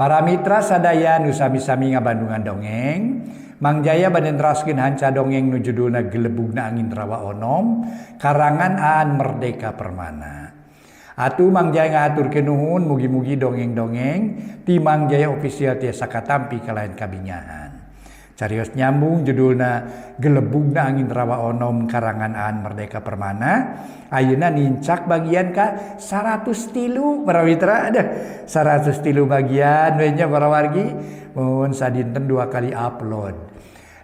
Para mitra sadaya nu sami-sami ngabandungan dongeng, Mang Jaya bade neraskeun hanca dongeng nu judulna Gelebugna Angin Rawa Onom karangan Aan Merdeka Permana. Atuh Mang Jaya ngahaturkeun nuhun mugi-mugi dongeng-dongeng ti Mang Jaya Official tiasa katampi kalayan kabingahan. Carios nyambung judulna Gelebugna Angin Rawa Onom karangan Aan Merdeka Permana. Ayeuna nincak bagian ka 103 para mitra, aduh 103 bagian we nya para wargi. Mun sadinten 2 kali upload.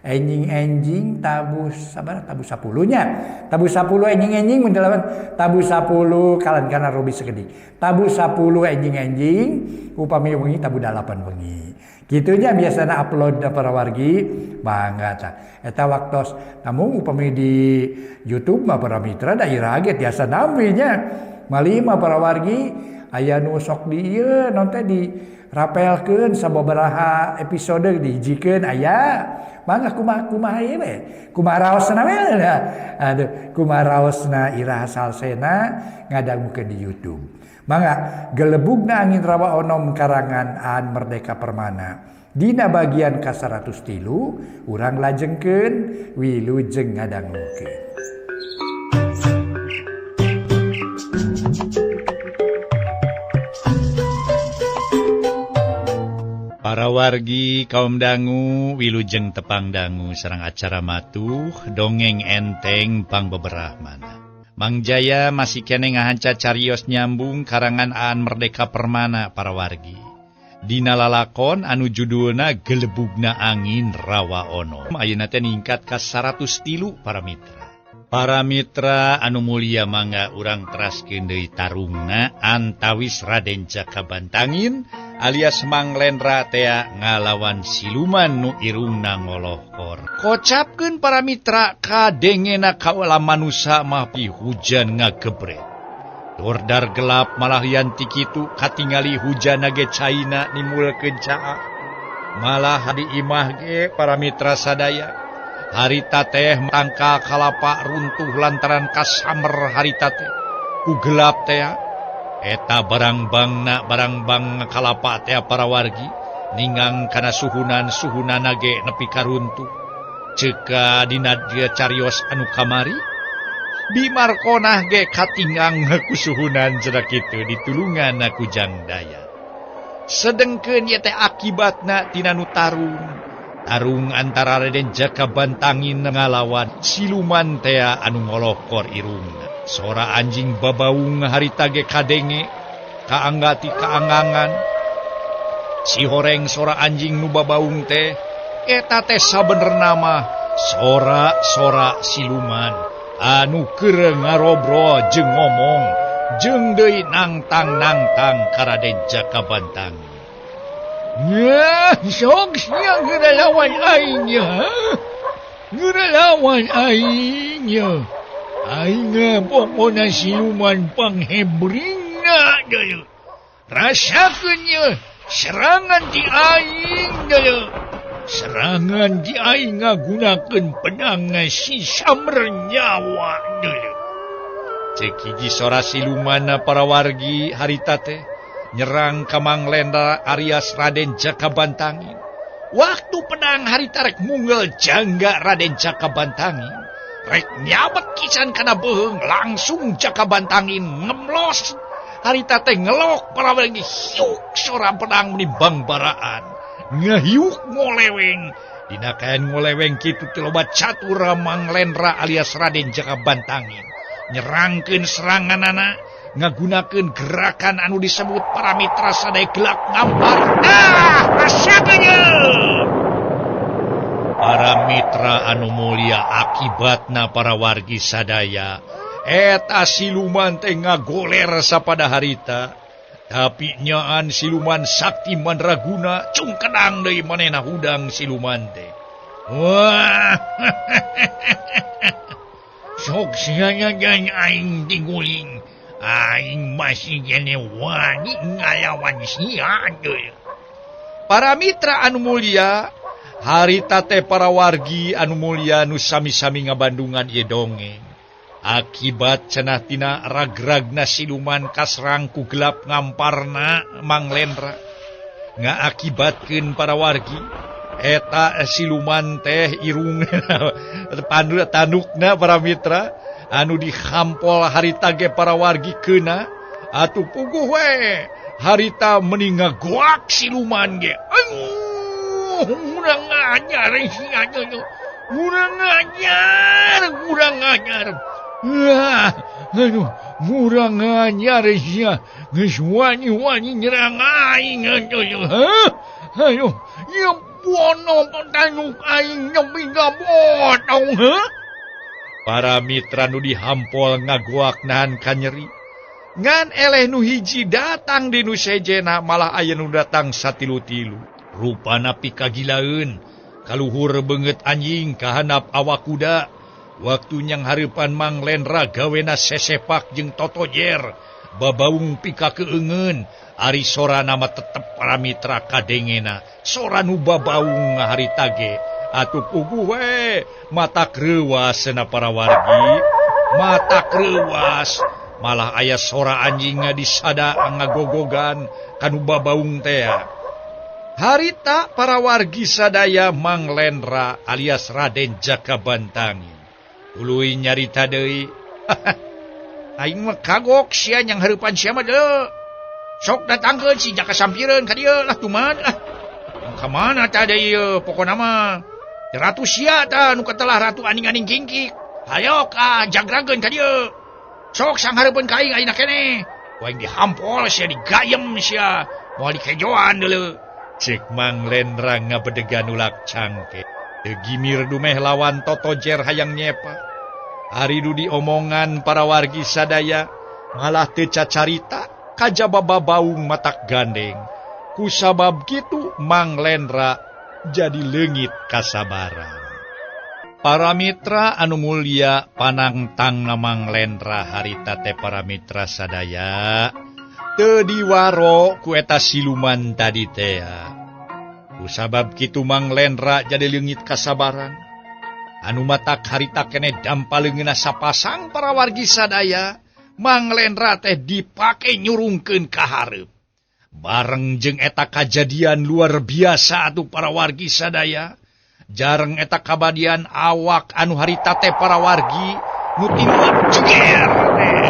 Enjing-enjing tabuh sabaraha tabuh 10 nya. Tabuh 10 enjing-enjing mun delapan tabuh 10 kalan kana robi sakedik. Tabuh 10 enjing-enjing upami wengi tabuh 8 wengi. Kitunya biasana upload da para wargi mangga tah. Eta waktos namun upami di YouTube mah para mitra da iraha ge tiasa nampi nya. Malima para wargi aya nu sok di ieu naon teh di rapelkeun sababaraha episode dihijikeun aya. Mangga kumaha kumaha ieu we. Kumaha raosna we lah. Aduh, kumaha raosna iraha salsena ngadangukeun di YouTube. Mangga Gelebugna Angin Rawa Onom karangan Aan Merdeka Permana. Dina bagian ka 103 urang lajengkeun wilujeng ngadangukeun. Para wargi kaum dangu wilujeng tepang dangu sareng acara matuh dongeng enteng pangbeberah mana. Mang Jaya masih kene ngahanca carios nyambung karangan Aan Merdeka Permana para wargi. Dina lalakon anu judulna Gelebugna Angin Rawa Onom. Ayeuna teh ningkat ka 103 para mitra. Para mitra anu mulia mangga urang teraskeun deui tarungna antawis Raden Jaka Bantangin alias Mang Lendra tea ngalawan siluman nu irungna ngolohkor. Kocapkeun para mitra kadengena kaula manusa mah pi hujan ngagebret. Dordar gelap malah lian ti kitu katingali hujan ge caina nimulkeun caa. Malah di imah ge para mitra sadaya. Harita teh tangka kalapa runtuh lantaran kasamer harita teh. Ku gelap teh eta barang bangna barang bang kalapa teh para wargi ningang kana suhunan suhunana ge nepi ka runtuh. Ceka dina carios anu kamari Bimarkonah ge katingang ku suhunan cenah kitu ditulungan ku Jang Daya. Sedengkeun ieu teh akibatna tina nu tarung. Tarung antara Raden Jaka Bantangin ngalawan siluman tea anu ngolokor irungna. Sora anjing babaung harita ge kadenge kaanggati kaangangan. Si horeng sora anjing nu babaung teh eta teh sabenerna mah sora-sora siluman anu keur ngarobrol jeung ngomong jeung deui nangtang-nangtang ka Raden Jaka Bantangin. Ya, sok sia ngelawan aing ya. Ngelawan aing ya. Aing pokona siluman panghebringna deui. Rasakeun ye serangan ti aing deui. Serangan ti aing ngagunakeun pedang si samber nyawa deui. Cek hiji sora silumanna para wargi harita teh nyerang ka Mang Lendra alias Raden Jaka Bantangin. Waktu pedang harita rek munggel jangga Raden Jaka Bantangin. Rek nyabet kisan kana beuheung langsung Jaka Bantangin ngemlos. Harita teh ngelok para wargi hiuk sora pedang meni bangbaraan. Ngehiuk ngoleweng. Dina kayan ngoleweng kitu teh loba catur Mang Lendra alias Raden Jaka Bantangin. Nyerangkeun seranganana ngagunakeun gerakan anu disebut para mitra sadaya gelap ngampar. Ah, rasakeun. Para mitra anu mulia akibatna para wargi sadaya eta siluman teh ngagoler sapada harita. Tapi nyaan siluman sakti mandraguna cungkedang deui manehna hudang siluman teh. Wah. Sok sia aing diguling. Aing masih kene wani ngalawan sia deui. Para mitra anu mulia, harita teh para wargi anu mulia nu sami-sami ngabandungan ieu dongeng. Akibat cenah tina ragragna siluman kasrang ku gelap ngamparna Mang Lendra. Ngaakibatkeun para wargi eta siluman teh irung pandu tanukna para mitra anu dihampol harita ge para wargi keuna atuh puguh we harita meni ngagoak siluman ge. Aduh, urang ngajar sia urang ngajar, urang ngajar. Wah, aduh, urang ngajar sia geus wani-wani nyerang aing atuh. Hah? Aduh, ieu bono tanuk aing nepi ka botong, hah? Para mitra nu dihampol ngagoak nahan kanyeri. Ngan eleh nu hiji datang di nu sejena malah aya nu datang satilu-tilu. Rupana pikagilaeun kaluhur beungeut anjing kahanap awak kuda. Waktu nyang hareupan Mang Lendra gawena sesepak jeung totojer. Babaung pika keungeun ari sorana mah tetep para mitra kadengena. Sora nu babaung ngaharita ge atuh puguh we mata kreuwas cenah para wargi. Mata kreuwas malah aya sora anjing disada ngagogogan kanu babaung tea. Harita para wargi sadaya Mang Lendra alias Raden Jaka Bantangin. Tuluy nyarita deui. Aing mah kagok sia nyang hareupan sia mah deuleu. Sok datangkeun si Jaka Sampireun ka dieu lah tuman lah. Ka mana tah deui ieu pokona mah. Ratu sia tah nu katelah Ratu Aning-aning Kingkik. Hayo ka jagrageun ka dieu. Sok sanghareupeun ka aing ayeuna keneh. Ku aing dihampol sia digayem sia moal dikejoan deuleu. Ceuk Mang Lendra ngabedegan ulak cangke. Teu gimir dumeh lawan totojer hayang nyepa. Ari nu diomongan para wargi sadaya malah teu cacarita kajaba babaung matak gandeng. Kusabab kitu Mang Lendra jadi leungit kasabaran. Para mitra anu mulia panangtang Mang Lendra harita teh para mitra sadaya teu diwaro ku eta siluman tadi teh. Kusabab kitu Mang Lendra jadi leungit kasabaran. Anu matak harita keneh dampaleungeunna sapasang para wargi sadaya Mang Lendra teh dipake nyurungkeun ka hareup. Bareng jeung eta kajadian luar biasa atuh para wargi sadaya. Jareng eta kabadian awak anu harita teh para wargi nu tiluan ceger teh.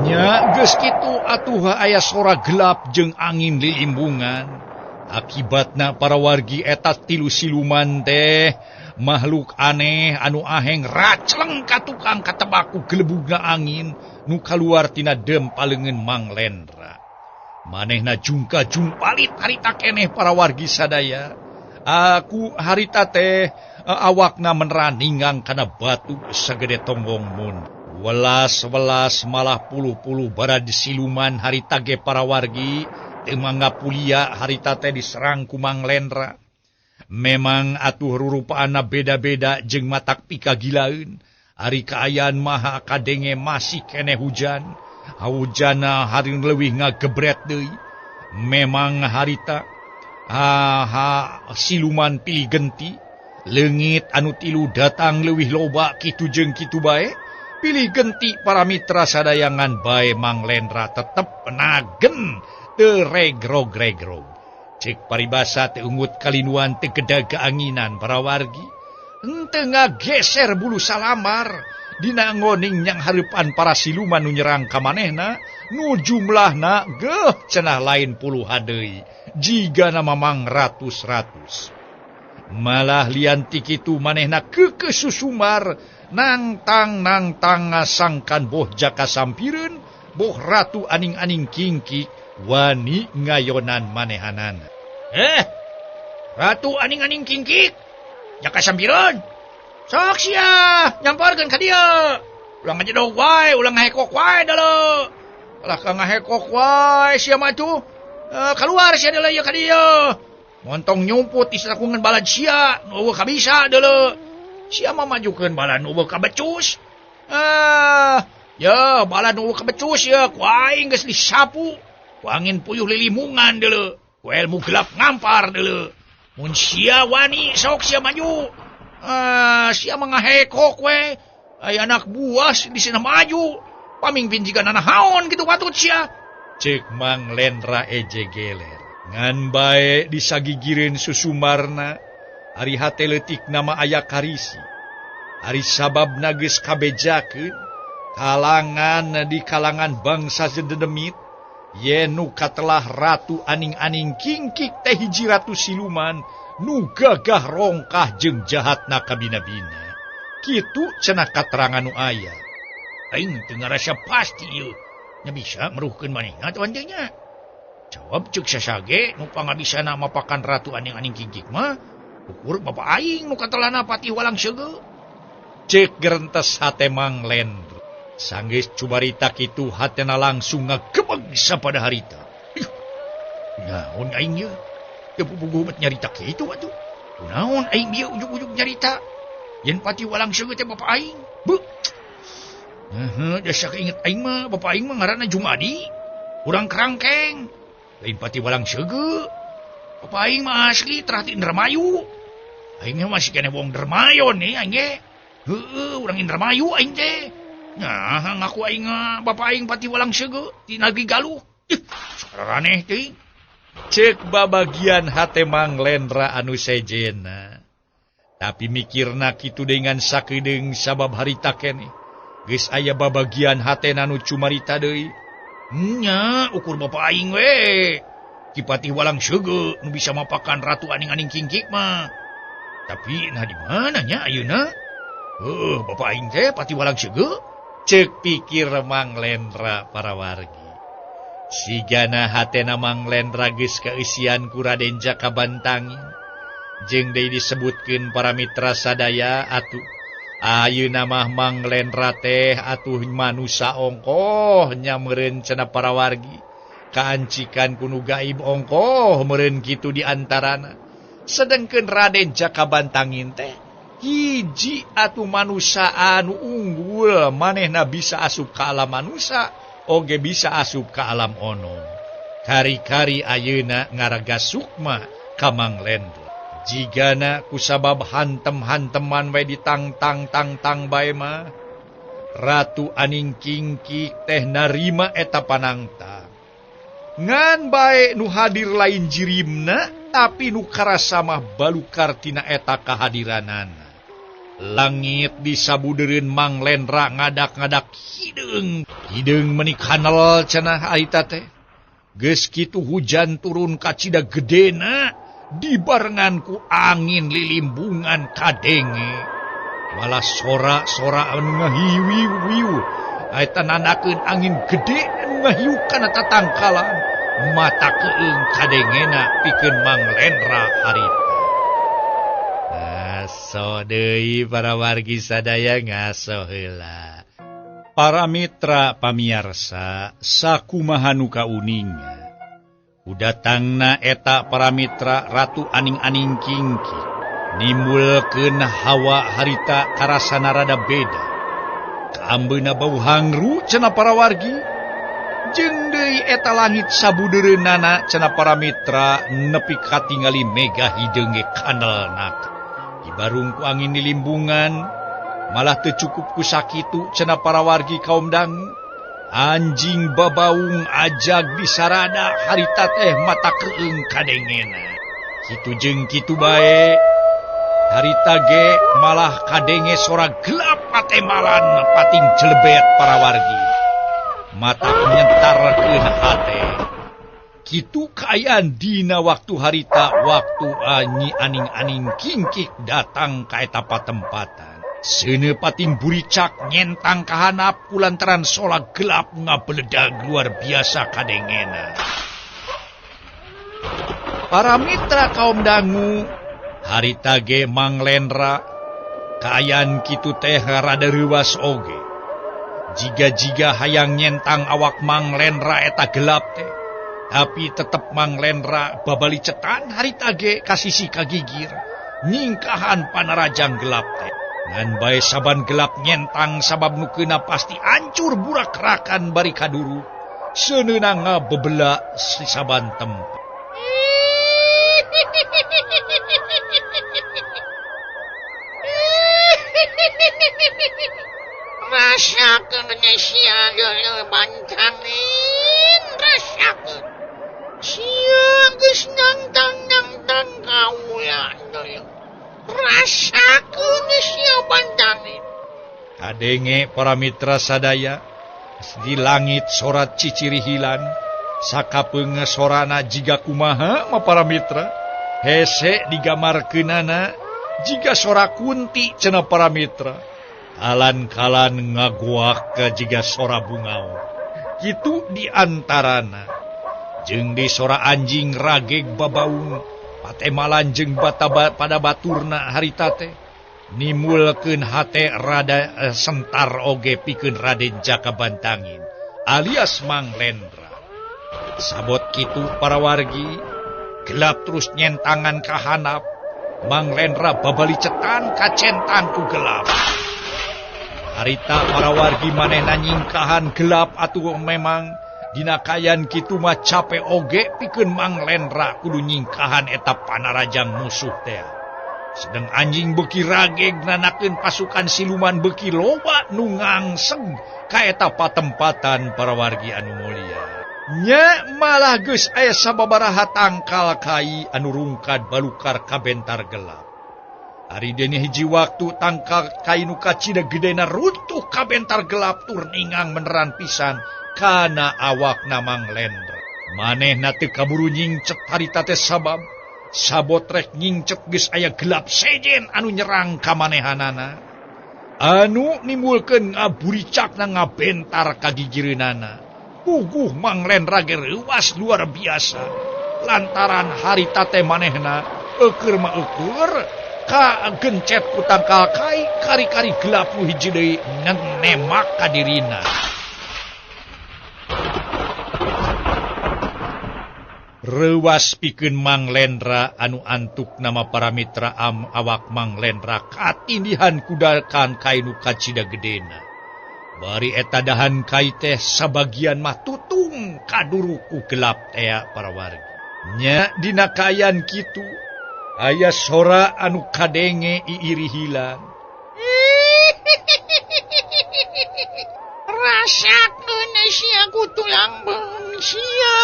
Nya geus kitu atuh aya sora gelap jeung angin lilimbungan. Akibatna para wargi eta tilu siluman teh makhluk aneh anu aheng racleng ka tukang katebak ku gelebugna angin nu kaluar tina dempaleungeun Mang Lendra. Manehna jungka jumpalit harita keneh para wargi sadaya. Aku harita teh awakna menraningang kana batu sagede tonggong mun. Welas-welas malah puluh-puluh barad siluman harita ge para wargi teu mangga pulia harita teh diserang ku Mang Lendra. Memang atuh rurupaanna beda-beda jeung matak pikagilaeun. Ari kaayaan maha kadenge masih keneh hujan. Hujana hari leuwih ngagebret deui. Memang harita ha siluman pilih genti. Leungit anu tilu datang leuwih loba kitu jeung kitu bae. Pilih genti para mitra sadayangan bae Mang Lendra tetep nagen teu regrog-regrog. Cek paribasa teu ungut kalinuan teu gedag keanginan para wargi. Henteu ngageser bulu salamar dina ngoning nyang hareupan para siluman nu nyerang ka manehna nu jumlahna geuh cenah lain puluhan deui jigana mamang ratus-ratus. Malah lian ti kitu manehna keukeuh susumar nangtang-nangtang ngasangkan boh Jaka Sampireun boh Ratu Aning-aning Kingkik wani ngayonan manehanana. Ratu Aning-aning Kingkik Jaka Sampireun sok sia nyamperkeun ka dieu. Ulah ngajedog wae, ulah ngahekok wae deuleu. Ulah ka ngahekok wae sia mah atuh. Kaluar sia deuleu ieu ka dieu. Montong nyumput di sakungan balad sia, nu eueuh kabisa deuleu. Sia mah majukeun balad nu eueuh kabecus. Ya balad nu eueuh kabecus ya, ku aing geus disapu. Ku angin puyuh lilimungan deuleu. Ku ilmu gelap ngampar deuleu. Mun sia wani sok sia maju. Sia mah ngahekok we. Aya anak buah di sini maju. Pamingpin jiga nanahaon kitu patut sia. Cek Mang Lendra eje geler. Ngan bae disagigireun susumarna ari hate leutik nama aya karisi. Ari sababna geus kabejakeun kalangan di kalangan bangsa Zedemit yen nu katelah Ratu Aning-aning Kingkik teh hiji ratu siluman nu gagah rongkah jeung jahatna kabina-bina. Kitu cenah katerangan nu aya. Aing teu ngarasa pasti ieu nya bisa meruhkeun manehna teh teu nya. Jawab ceuk sasage nu pangabisana mapakan Ratu Aning-aning Kingkik mah ukur bapa aing nu katelahna Patih Walang Seugeu. Ceuk gerentes hate Mang Lendra. Sanggeus cumarita kitu hatena langsung ngagebeg sapada harita. Ih, naon aing ieu? Teu puguh bet nyarita kitu atuh. Kunaon aing ieu ujug-ujug nyarita? Yen Patih Walang Seugeu teh bapa aing. Beuh. Heuh, dasa inget aing mah bapa aing mah ngaranna Jumadi. Urang Kerangkeng. Lain Patih Walang Seugeu. Bapa aing mah asli terah ti Indramayu. Aing mah masih keneh wong Dermayon nih aing ge. Heueuh, urang Indramayu aing teh. Nah, ngaku aing bapa aing Patih Walang Seugeu ti Negeri Galuh. Ih, saraneh teuing. Ceuk babagian hate Mang Lendra anu sejena. Tapi mikirna kitu dengan sakedeung sabab harita keneh. Geus aya babagian hatena nu cumarita deui. Nya, ukur bapa aing we. Ki Patih Walang Seugeu nu bisa mapakan Ratu Aning-aning Kingkik mah. Tapi nah di mana nya ayeuna? Heuh, bapa aing teh Patih Walang Seugeu. Ceuk pikir Mang Lendra para wargi. Sigana hatena Mang Lendra geus kaeusian ku Raden Jaka Bantangin. Jeung deui disebutkeun para mitra sadaya atuh ayeuna mah Mang Lendra teh atuh manusa ongkoh nya meureun cenah para wargi. Kaancikan ku nu gaib ongkoh meureun kitu di antarana. Sedengkeun Raden Jaka Bantangin teh hiji atuh manusa anu unggul, manehna bisa asup ka alam manusa oge bisa asup ka alam onom. Kari-kari ayeuna ngaraga sukma ka Mang Lendra. Jigana kusabab hantem-hanteman we ditang-tang-tang-tang bae mah Ratu Aning Kingkik teh narima eta panangtang. Ngan bae nu hadir lain jirimna tapi nu karasa mah balukar tina eta kahadiranana. Langit disabudeureun Mang Lendra ngadak-ngadak hideung. Hideung meuni kanel cenah harita teh. Geus kitu hujan turun kacida gedena dibarengan ku angin lilimbungan kadenge. Malah sora-sora anu ngahiwiu-wiu eta nandakeun angin gede anu ngahiu kana tatangkalan. Mata keung kadengena pikeun Mang Lendra harita. Ngaso deui para wargi sadaya ngaso heula. Para mitra pamiarsa sakumaha nu kauninga. Udatangna eta para mitra Ratu Aning-aning Kingkik nimbulkeun hawa harita karasana rada beda. Kaambeuna bau hangru cenah para wargi. Jeung deui eta langit sabudeureunana cenah para mitra nepi katingali mega hideung ge kanelna. Dibarung ku angin dilimbungan malah teu cukup ku sakitu cenah para wargi kaum dangu. Anjing babaung ajag disarada harita teh mata keung kadengena. Kitu jeung kitu bae harita ge malah kadenge sora gelap patemalan pating jelebet para wargi. Mata nyentarkeun hate. Kitu kaayaan dina waktu harita waktu Nyi Aning-aning Kingkik datang ka eta patempatan. Seuneu pating buricak nyentang kahanap kulantaran sola gelap ngabeledag luar biasa kadengena. Para mitra kaum dangu harita ge Mang Lendra kaayaan kitu teh rada reuwas oge. Jiga-jiga hayang nyentang awak Mang Lendra eta gelap teh. Tapi tetep Mang Lendra babali cetan harita ge kasisi kagigir nyingkahan panarajang gelap teh. Ngan bae saban gelap nyentang sabab nu keuna pasti ancur burakrakan bari kaduru. Seuneuna ngabebela si saban tempat. Rasakeun sia geuleuh bantangin. Rasakeun sia Bantangin. Kadenge para mitra sadaya di langit sorat cicirihilan sakapeung sorana jiga kumaha mah para mitra hese digamarkeunana jiga sora kunti cenah para mitra kalan-kalan ngagoak ka jiga sora bungao kitu diantarana jeung di sora anjing rageg babaung patemalan jeung bata pada baturna harita teh nimulkeun hate rada sentar oge pikeun Raden Jaka Bantangin alias Mang Lendra. Sabot kitu para wargi gelap terus nyentangan ka handap Mang Lendra babalicetan kacentan ku gelap. Harita para wargi manehna nyingkahan gelap atuh memang dina kayan kitu mah cape oge pikeun Mang Lendra kudu nyingkahan eta panarajang musuh teh. Sedang anjing beuki rageg nanakeun pasukan siluman beuki loba nu ngangseng ka eta patempatan para wargi anu mulia. Nya malah geus aya sababaraha tangkal kai anu rungkad balukar kabentar gelap. Ari dene hiji waktu tangkal kai nu kacida gedena runtuh kabentar gelap tur ningang meneran pisan kana awakna Mang Lendra. Manehna teu kaburu nyingcet harita teh sabab sabotrek nyingcet geus aya gelap sejen anu nyerang ka manehanana. Anu nimbulkeun ngaburicakna ngabentar ka gigireunana. Puguh Mang Lendra ge reuwas luar biasa. Lantaran harita teh manehna eueur mah eueur ka gencet ku tangkal kai kari-kari gelap nu hiji deui nemak ka dirina. Reuwas pikeun Mang Lendra anu antuk nama para mitra am awak Mang Lendra katindihan kudakan kai nu kacida gedena. Bari eta dahan kai teh sabagian mah tutung kaduruku gelap tea para wargi. Nya dina kaayaan kitu aya sora anu kadenge iirihilan. Rasakeun sia ku tulang beung sia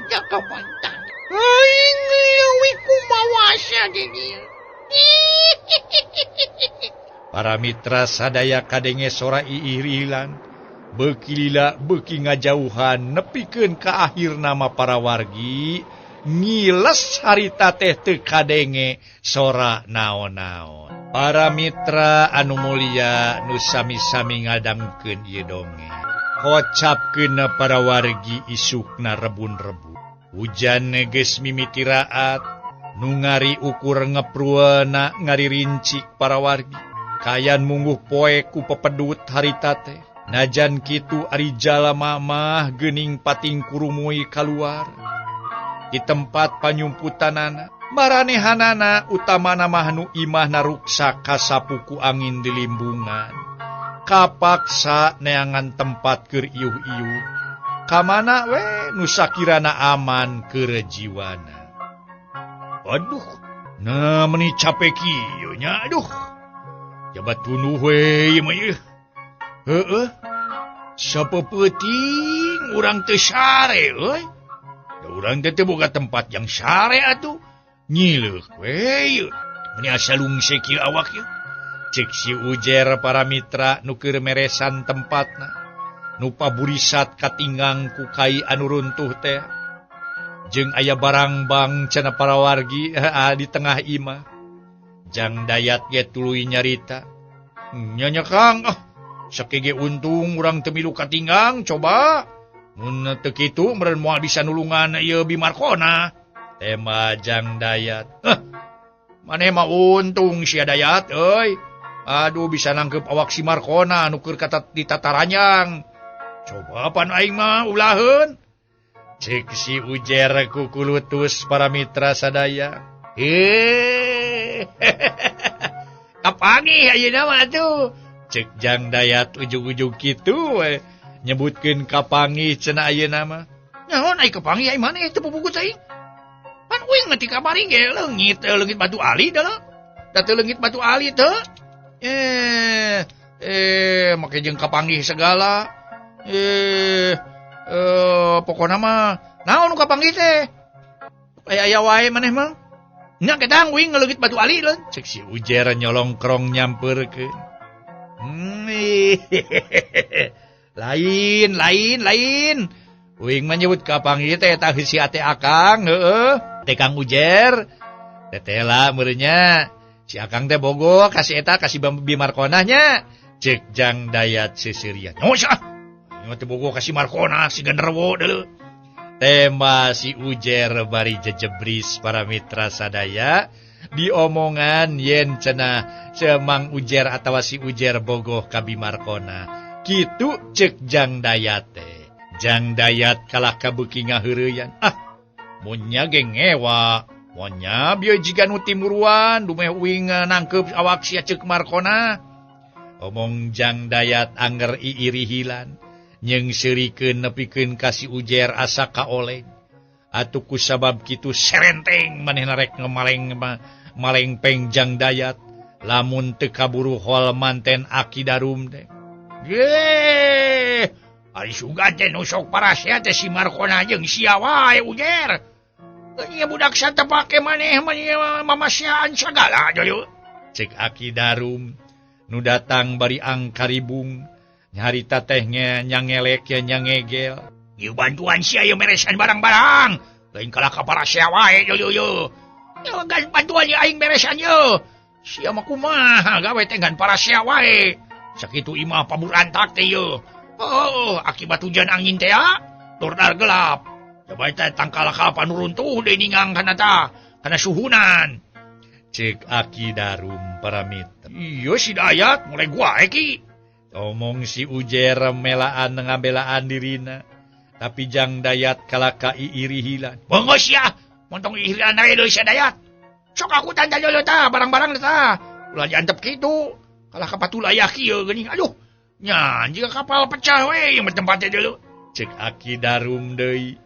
Jaka Bantangin. Aing leuwih kumawasa di dieu. Para mitra sadaya kadenge sora iirihilan beuki lila beuki ngajauhan nepikeun ka akhir nama para wargi ngiles harita teh teu kadenge sora naon-naon. Para mitra anu mulia nu sami-sami ngadangkeun ieu dongeng. Kocapkeun para wargi isukna rebun-rebun. Hujan geus mimiti raat nu ngari ukur ngeprueuna ngaririncik para wargi. Kayan mungguh poe ku pepedut harita teh. Najan kitu ari jalma mah geuning pating kurumuy kaluar. Di tempat panyumputanana maranehanana utamana mah nu imahna ruksak kasapuku angin di limbungan. Kapaksa neangan tempat keur iuh-iuh. Kamana we nu sakirana aman keur jiwana. Aduh, nah meni capek kieu nya aduh. Jabat tunduh we ieu mah ieu. Heueuh. Sapeupeting urang teu sare euy. Da urang teh teu boga tempat yang sare atuh. Nyileuk we ieu. Meni asa lungse kieu awak ieu. Cek si Ujer para mitra nu keur meresan tempatna. Nu paburisat katinggang ku kai anu runtuh teh. Jeung aya barangbang cenah para wargi di tengah imah. Jang Dayat ge tuluy nyarita. Nya nya Kang, ah sakege untung urang teu milu katinggang coba. Mun teu kitu meureun moal bisa nulungan ieu Bimarkona. Tema Jang Dayat. Heh. Maneh mah untung sia Dayat euy. Aduh bisa nangkep awak si Markona anu keur kata di tataranjang. Coba pan aing mah ulaheun. Cek si Ujer kukulutus para mitra sadaya. Kapanggih ayeuna mah atuh. Cek Jang Dayat ujug-ujug kitu we nyebutkeun kapanggih cenah ayeuna mah. Naon ai kapanggih ai maneh teu pupugut aing? Pan uing mah ti kamari ge leungit, leungit batu ali da lo. Da teu leungit batu ali teu. Make jeung kapanggih segala. Pokona mah naon nu kapanggih teh? Aya aya wae maneh mah. Nya ketang uing ngaleungit batu ali leun. Cek si Ujer nyolongkrong nyampeurkeun. Lain lain lain. Uing mah nyebut kapanggih teh eta heusi ate akang heueuh. Teh Kang Ujer. Tetela meureunnya. Si akang teh bogo kasih eta kasih Bimarkonah nya. Cek Jang Dayat seserian. Oh sah. Teh bogo kasih Markona si genderuwo deuleu. Tema si Ujer bari jejebris para mitra sadaya diomongan yen cenah semang Ujer atawa si Ujer bogoh ka Bimarkona. Kitu cek Jang Dayat teh. Jang Dayat kalah kabeuki ngaheureyan. Ah, mun nya ge ngewa. Mun nya bieu jiga nu timuruan dumeh uing nangkeup awak sia ceuk Markona. Omong Jang Dayat anger iirihilan. Jeung seurikeun nepikeun ka si Ujer asa kaoleng. Atuh ku sabab kitu serenteng manehna rek ngemaleng malengpeng Jang Dayat lamun teu kaburu hol manten Aki Darum teh. Ge, ari sugan teh nu sok parasea teh si Markona jeung sia wae Ujer. Nya budak satepake maneh mah mamasiaan sagala deuleu. Cek Aki Darum nu datang bari angkaribung. Nyarita teh nyangelek ya nyangegel. Ieu bantuan sia ieu meresan barang-barang. Lain kalah ka parasea wae deuleu ieu. Nya bantuan ieu aing beresan ieu. Sia mah kumaha gawe teh ngan parasea wae. Sakitu imah paburantak teh ieu. Oh, akibat hujan angin teh ya, tordar gelap. Coba teh tangkal kalapa nu runtuh deui ningang kana tah, kana suhunan. Cek Aki Darum para mitra. Ieu si Dayat mulai wae ki. Omong si Ujer melaan ngabelaan dirina. Tapi Jang Dayat kalah ka iirihilan. Bengos ya, montong iirihilan ae deui sia Dayat. Sok aku tanda deuleu tah barang-barang tah. Ulah diantep kitu. Kalah ka patulaya kieu geuning. Aduh. Nya jika kapal pecah we ieu mah tempatnya deuleu. Cek Aki Darum deui.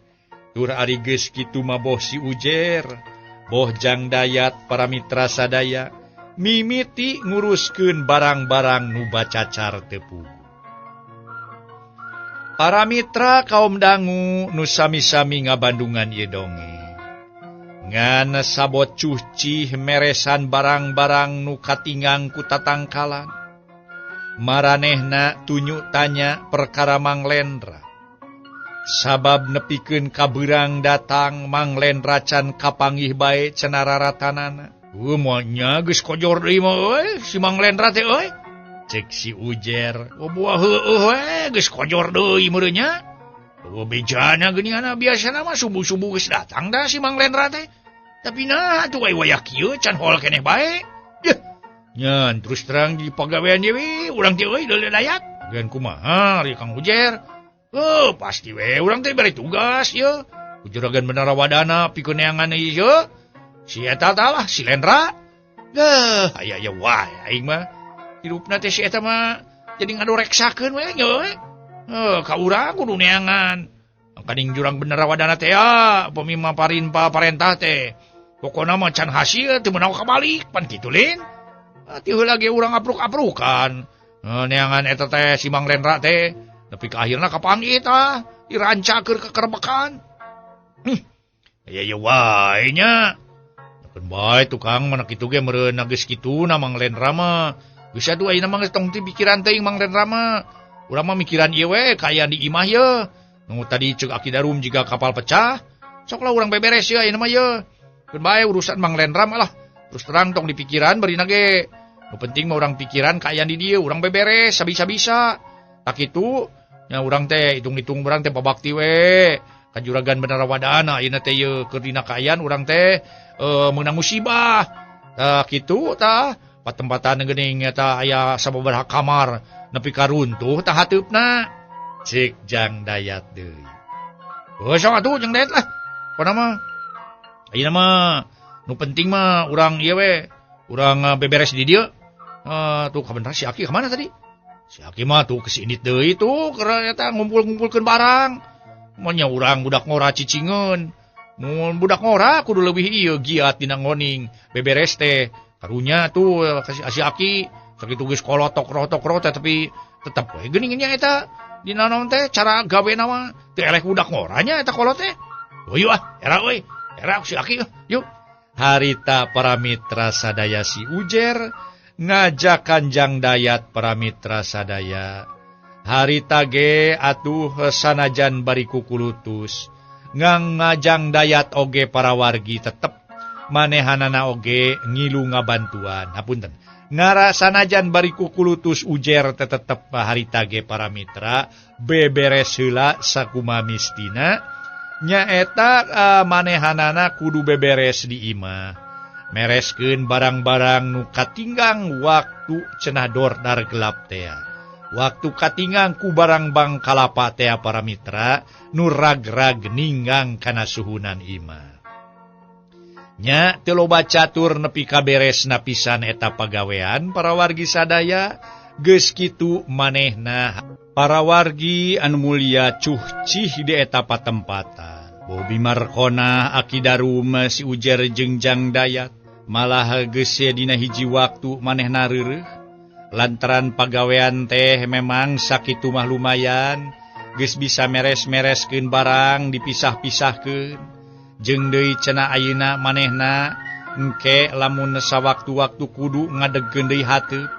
Tur ari geus kitu mah boh si Ujer, boh Jang Dayat para mitra sadaya mimiti nguruskeun barang-barang nu bacacar teu puguh. Para mitra kaum dangu nu sami-sami ngabandungan ieu dongeng. Ngan sabot cucih meresan barang-barang nu katingang ku tatangkalan. Maranehna tunjuk tanya perkara Mang Lendra. Sabab nepikeun kabeurang datang Mang Lendra can kapanggih bae cenah raratanana. Moalnya geus kojor deui mah euy si Mang Lendra teh euy. Cek si Ujer. Oh buah heueuh we geus kojor deui meureun nya. Eueuh bejana geuningan biasana mah subuh-subuh geus datang dah si Mang Lendra teh. Tapi nah atuh we wayah kieu can hol keneh bae. Yeuh. Nyan terus terang di pagawean ieu we urang teh euy deuleu Dayat. Pagawean kumaha ari Kang Ujer? Heuh pasti we urang teh bere tugas ieu. Ku juragan Bendara Wadana pikeun neangan ieu. Si eta tah lah si Lendra. Deuh aya aya wae aing mah. Hirupna teh si eta mah jadi ngadoreksakeun we nya we. Heuh ka urang kudu neangan. Kaning jurang Bendara Wadana teh ya, upami mah parinpa parentah teh. Pokona mah can hasil teu meunang kabalik pan kitu lin. Ti heula ge urang apruk-aprukan. Neangan eta teh si Mang Lendra teh nepi ka akhirna kapanggih tah diranca keur kekerbekan. Aya aya wae nya. Keun bae tukang mana kitu ge meureun geus kitu na Mang Lendra mah. Geus atuh ayeuna mah geus tong ti pikiran teuing Mang Lendra mah. Urang mah mikiran ieu we kaayaan di imah ye. Nu tadi ceuk Aki Darum jiga kapal pecah. Sok lah urang beberes ye ayeuna mah ye. Keun bae urusan Mang Lendra mah lah. Terus terang tong dipikiran barina ge. Nu penting mah urang pikiran kaayaan di dieu, urang beberes sabisa-bisa. Tak kitu nya urang teh hitung-hitung urang teh babakti we. Ka juragan Bendara Wadana ayeuna teh ye keur dina kaayaan urang teh meunang musibah. Tah kitu tah patempatan geuning eta aya sababaraha kamar nepi ka runtuh tah hateupna. Cek Jang Dayat deui. Heuh sok atuh Jang Dayat lah. Pokona mah ayeuna mah nu penting mah urang ieu we, urang beberes di dieu. Tuh kabeneran si Aki kemana tadi? Si Aki mah tuh kesini deui tuh keur eta ngumpul-ngumpulkeun barang. Mun nya urang budak ngora cicingeun. Mun budak ngora kudu leuwih ieu giat dina ngoning beberes teh. Karunya tuh kasih si Aki sakitu geus kolotok-rotok teh tapi tetep we geuning nya eta dina naon teh cara gawe na mah teu eleh budak ngora nya eta kolot teh. Oh yuk ah, era euy. Era si Aki yuk. Harita para mitra sadaya si Ujer ngajak Kanjang Dayat para mitra sadaya. Harita ge atuh sanajan bari kukulutus ngang ngajang Dayat oge para wargi tetep manehanana oge ngilu ngabantuan. Hapunten. Ngara sanajan bari kukulutus Ujer tetep harita ge para mitra beberes heula sakumaha mistina. Nyaeta manehanana kudu beberes di imah. Mereskeun barang-barang nu katinggang waktu cenah dordar gelap tea. Waktu katinggang ku barang bang kalapa tea para mitra nu rag-rag ninggang kana suhunan imah. Nya teu loba catur nepi ka beresna pisan eta pagawean para wargi sadaya geus kitu manehna para wargi anu mulia cuhcih di eta patempatan. Bobi Markona Aki Darum si Ujer jeung Jang Dayat malah geus dina hiji waktu manehna reureuh lantaran pagawean teh memang sakitu mah lumayan geus bisa meres-mereskeun barang dipisah-pisahkeun jeung deui cenah ayeuna manehna engke lamun sawaktu-waktu kudu ngadegkeun deui hateup.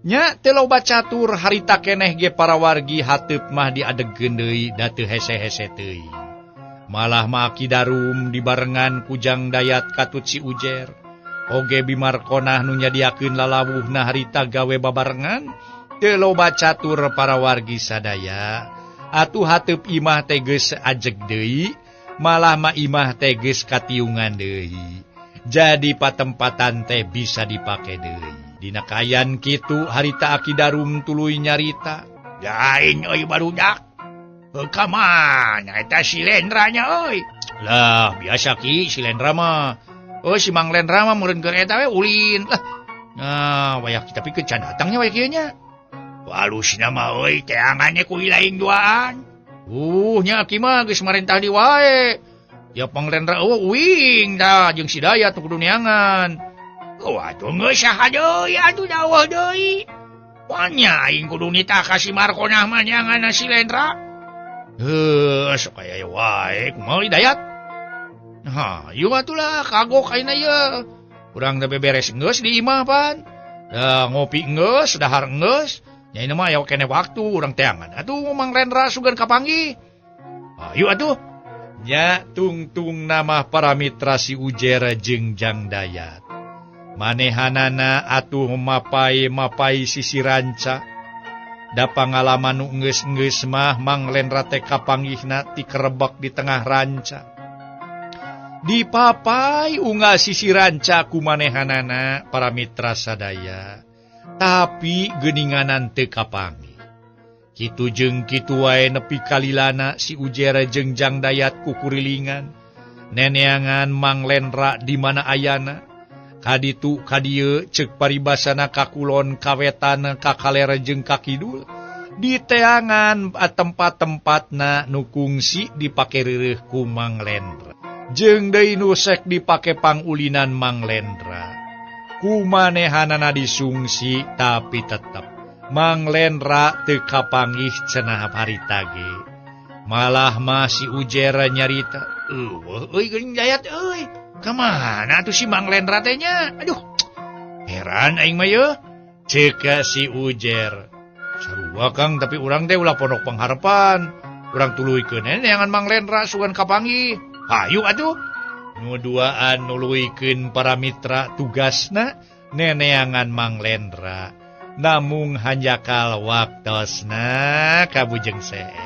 Nya teu loba catur harita keneh ge para wargi hateup mah diadegkeun deui da teu hese-hese teuing. Malah mah Aki Darum dibarengan ku Jang Dayat katut si Ujer. Oge Bimarkonah nu nyadiakeun lalawuhna harita gawe babarengan teu loba catur para wargi sadaya. Atuh hateup imah teh geus ajeg deui, malah mah imah teh geus katiungan deui. Jadi patempatan teh bisa dipake deui. Dina kaayaan kitu harita Aki Darum tuluy nyarita. Lain euy barudak. Ka mana eta si Lendra nya euy? Lah, biasa ki si Lendra mah. Oh, si Mang Lendra mah meureun keur eta we ulin. Lah. Nah, wayah tapi ke can datangnya wayah kieu nya. Walusna mah euy teangannya ku lain duaan. Nya ki mah geus marentah di wae. Ya Mang Lendra eueuh uing dah jeung si Dayat kudu neangan. Oh, atuh geus saha deui atuh daweuh deui. Wanya aing kudu nitah ka si Markonah mah neangan si Lendra. Heuh, sok aya wae kumaha Dayat. Ha, ieu atuh lah kagok ayeuna ieu. Urang teh beberes geus di imah pan. Da ngopi geus, dahar geus. Nya ieu mah aya keneh waktu urang teangan. Atuh Mang Lendra sugan kapanggih. Ayo atuh. Nya tungtung nama para mitra si Ujer jeung Jang Dayat. Manehanana atuh mapai-mapai sisi ranca. Da pangalaman nu geus-geus mah Mang Lendra teh kapanggihna ti kerebek di tengah ranca. Dipapai unggal sisi ranca ku manehanana para mitra sadaya. Tapi geuninganan teu kapanggih. Kitu jeung kitu wae nepi kalilana si Ujer jeung Jang Dayat kukurilingan. Neneangan Mang Lendra di mana ayana. Kaditu kadieu ceuk paribasana kakulon kawetan kakaler jeung kakidul. Diteangan tempat-tempatna nu kungsi dipake reureuh ku Mang Lendra. Jeung deui nu sek dipake pangulinan Mang Lendra. Kumanehanana disungsi tapi tetep Mang Lendra teu kapanggih cenah harita ge. Malah mah si Ujer nyarita, "Eueuh euy geuning Dayat euy. Ka mana atuh si Mang Lendra teh nya? Aduh. Heran aing mah yeuh." Ceuk si Ujer. "Sarua Kang, tapi urang teh ulah pondok pangharepan. Urang tuluykeun neangan Mang Lendra sugan kapanggih. Hayu atuh." Nu duaan nuluykeun para mitra tugasna neneangan Mang Lendra. Namung hanjakal waktosna kabujeng seet.